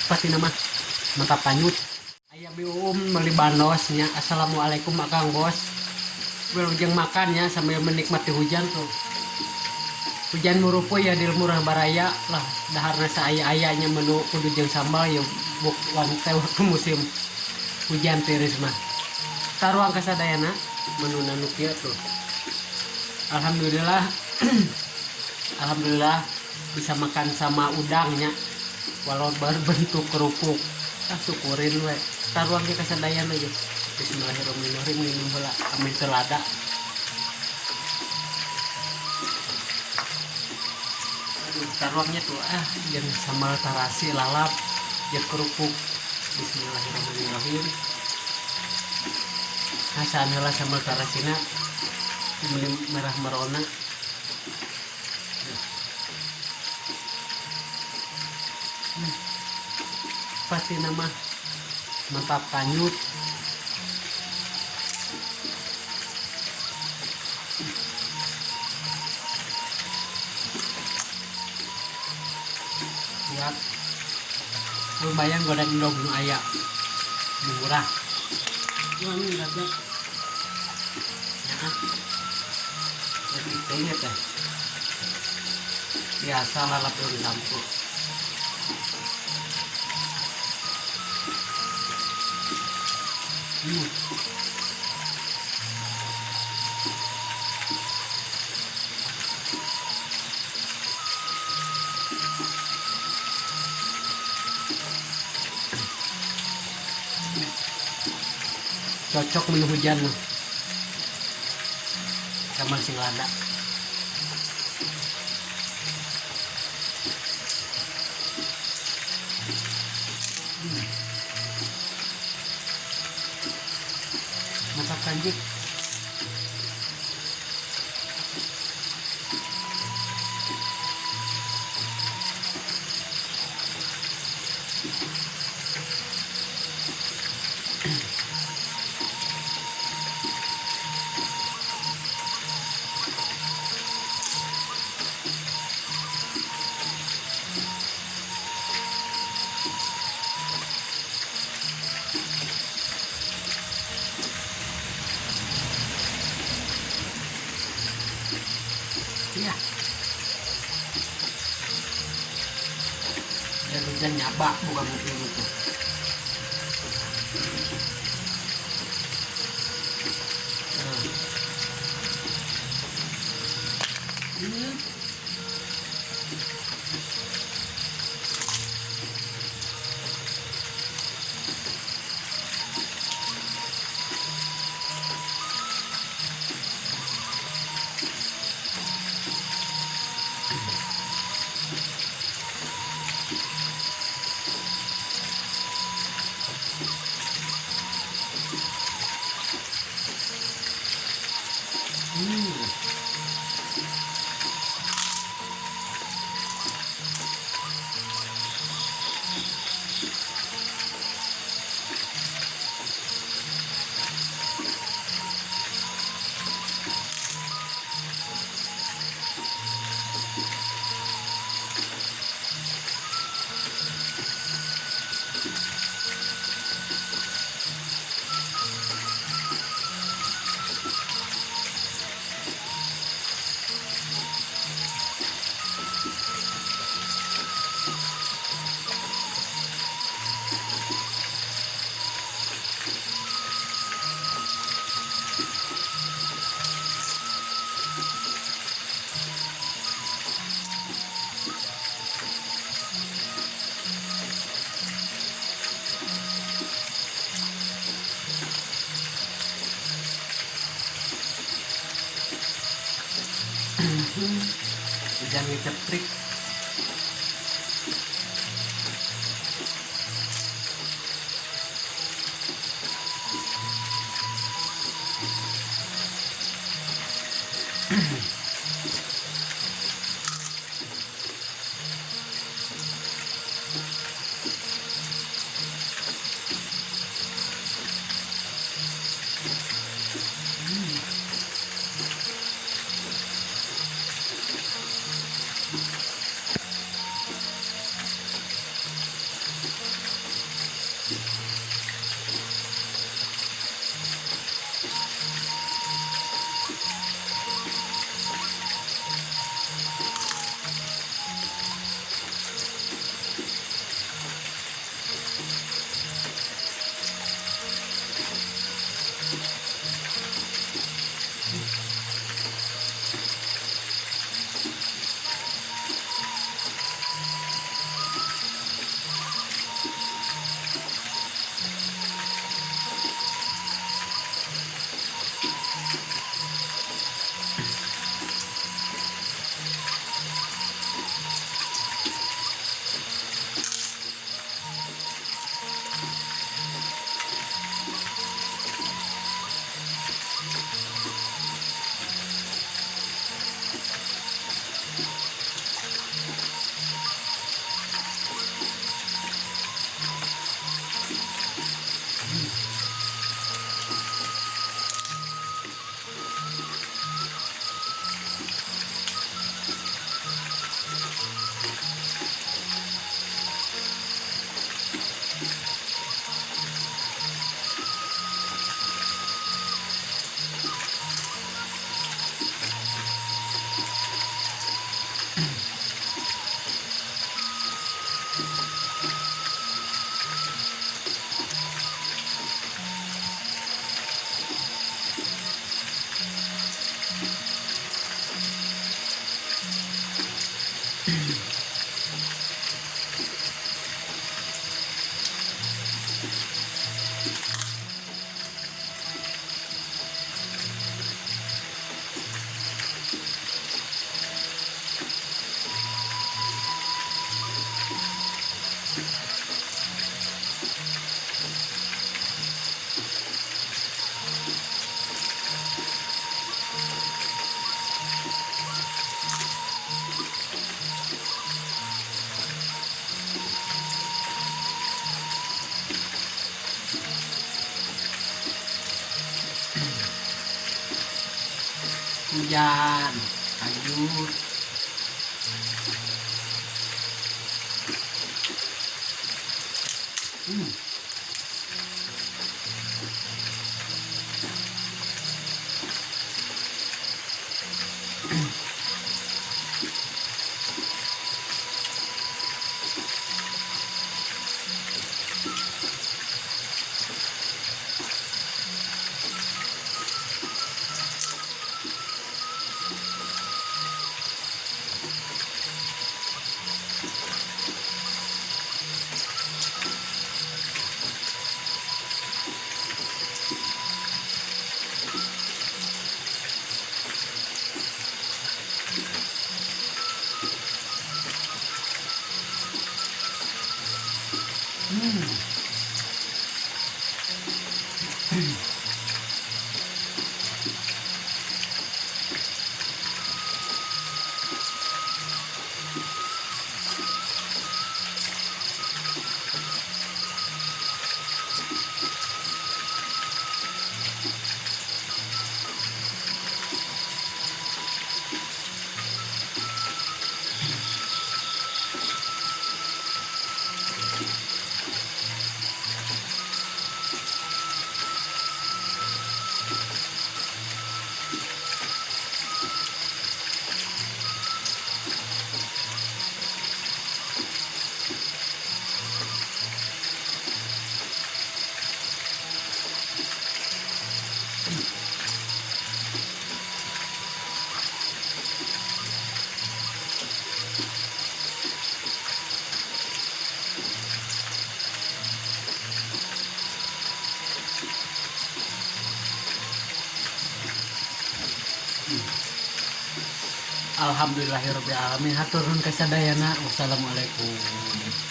Pasti nama mantap kanyut. Aya Bi Uum meuli bandosnya. Assalamualaikum Akang Bos. Wilujeng makan ya sambil menikmati hujan tuh. Hujan murupuy ya di Murah Baraya lah, daharna saaya-ayanya menu kudu jeung sambal ya buk teh waktu musim hujan tiris mah. Taruang kasadayana menu nu kieu tuh. Alhamdulillah, alhamdulillah bisa makan sama udangnya walau berbentuk kerupuk. Ah, syukurin we. Taruang ge kasadayana ge. Bismillahirrahmanirrahim, minum heula amin selada. Aduh, taruangnya tuh ah jeung sambal tarasi lalap jeung kerupuk. Bismillahirrahmanirrahim. Asaan heula sambal tarasina meni merah merona. Pasti nama mantap kanyut. Lihat, lumayan goreng endog nu aya murah. Gimana lihatnya? Ya, ah. Lebih teh teh. Biasa lalap daun sampo. Cocok menu hujan mah. Sambal sing lada. Mantap kanjut. Iya. Dan hujan nyabak bukan mobil itu. Nah. Hujan ngecetrik. Hujan, lanjut. Alhamdulillahirabbil alamin. Hatur nuhun ka sadayana. Wassalamualaikum.